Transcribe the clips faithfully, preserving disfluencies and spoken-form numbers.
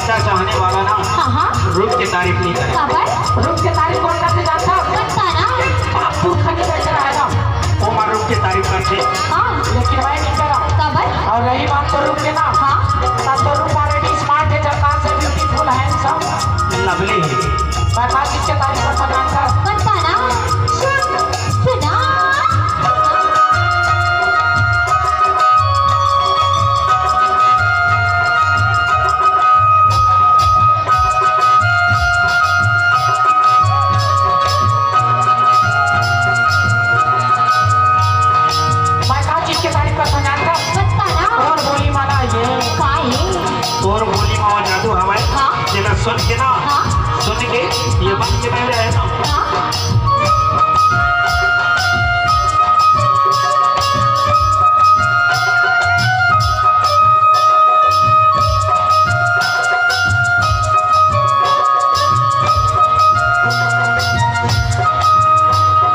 चाहने वाला ना हाँ, हाँ। रूप के तारीफ नहीं करे। काबर? रूप के तारीफ कोन करथे जानथस? करता ना। बाप पुरखा के बेटा है ना, वो मार रूप के तारीफ करथे। हाँ। लेकिन मैं नहीं करा। काबर? और रही बात तो रूप के ना, हाँ। तब तो रूप already smart है, झक्कास है, beautiful, handsome। Lovely है। मैं का चीज के तारीफ करथंव जानथस? करता ना। सुन, सुना। मैं का चीज के तारीफ करथंव जानथस? बता ना। तोर बोली म ना ये। का ये? तोर बोली म वो जादू हवय। हाँ। जेला सुन के ना, हाँ। सुन के ये मन के में रहे ना। हाँ।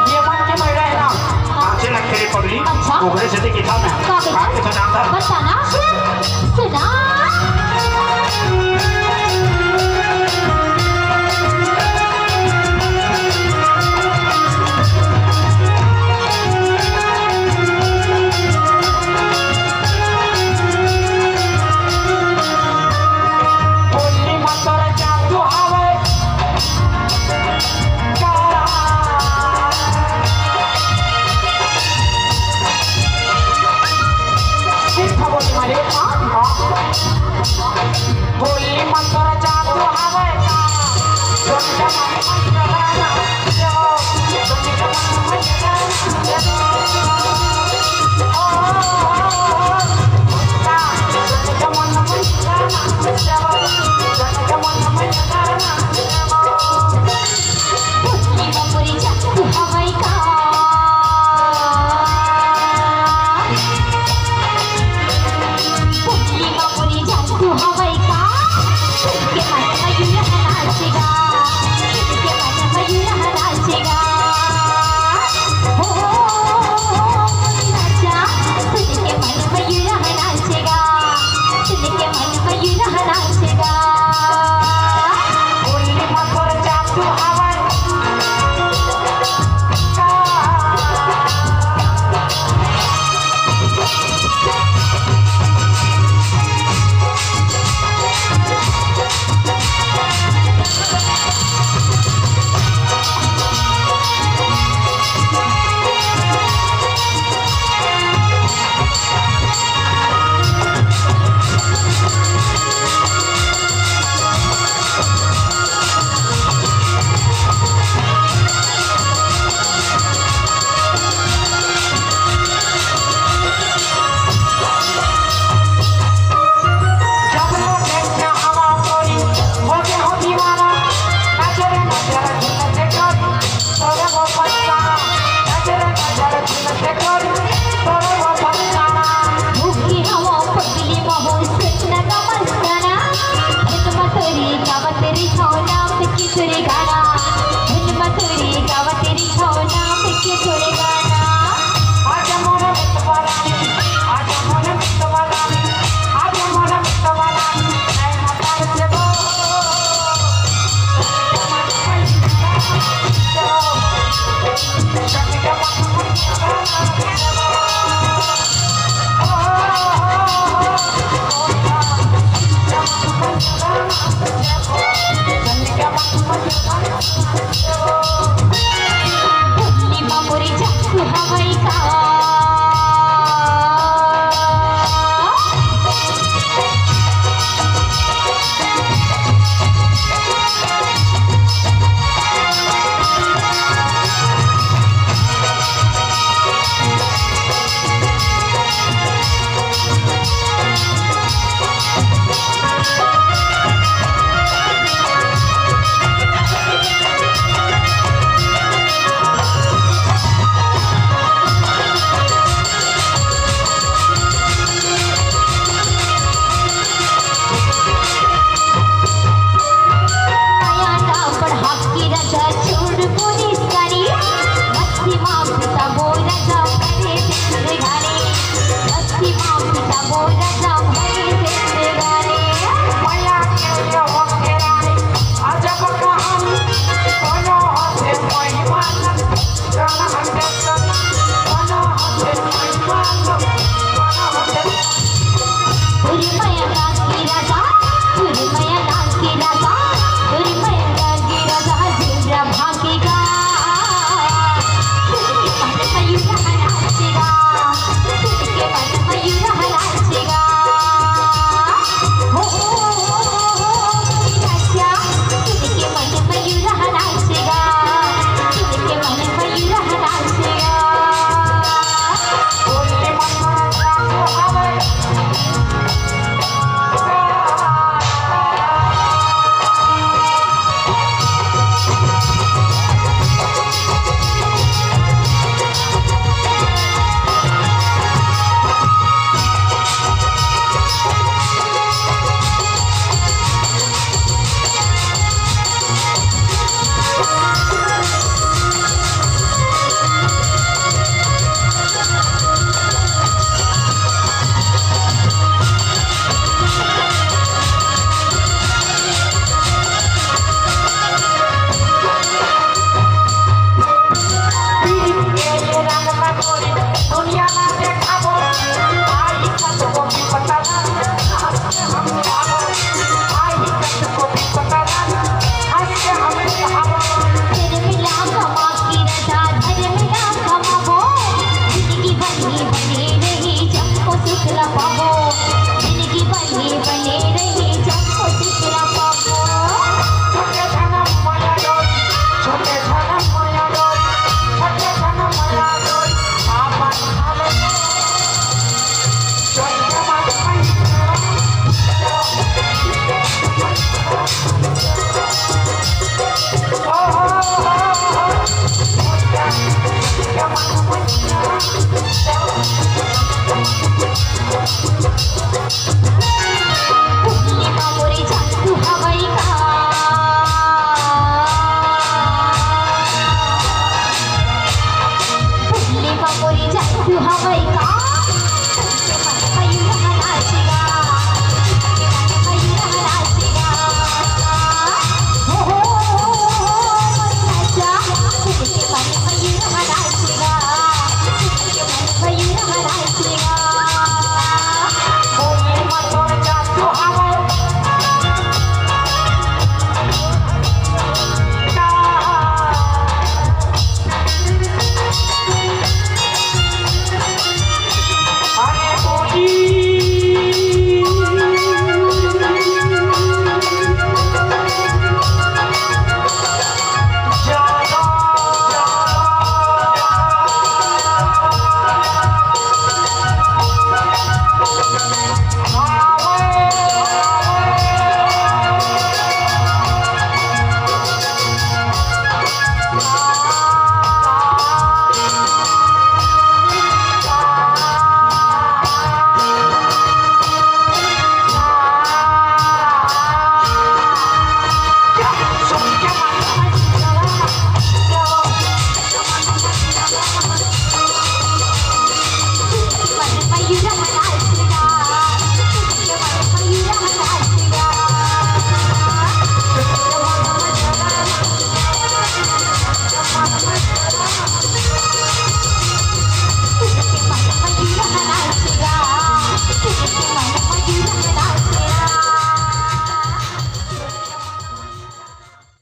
ये मन के में रहे ना। हाँ। नाचे लगथे रे पगली। अच्छा। ओकरे सेती किथा में। का कहिथे? का कहिथे जानथस? बता ना। सुना। बोली म तोर जादू हवय। सिर्फ बोली मारे। हाँ, हाँ। बोली म तोर जादू हवय।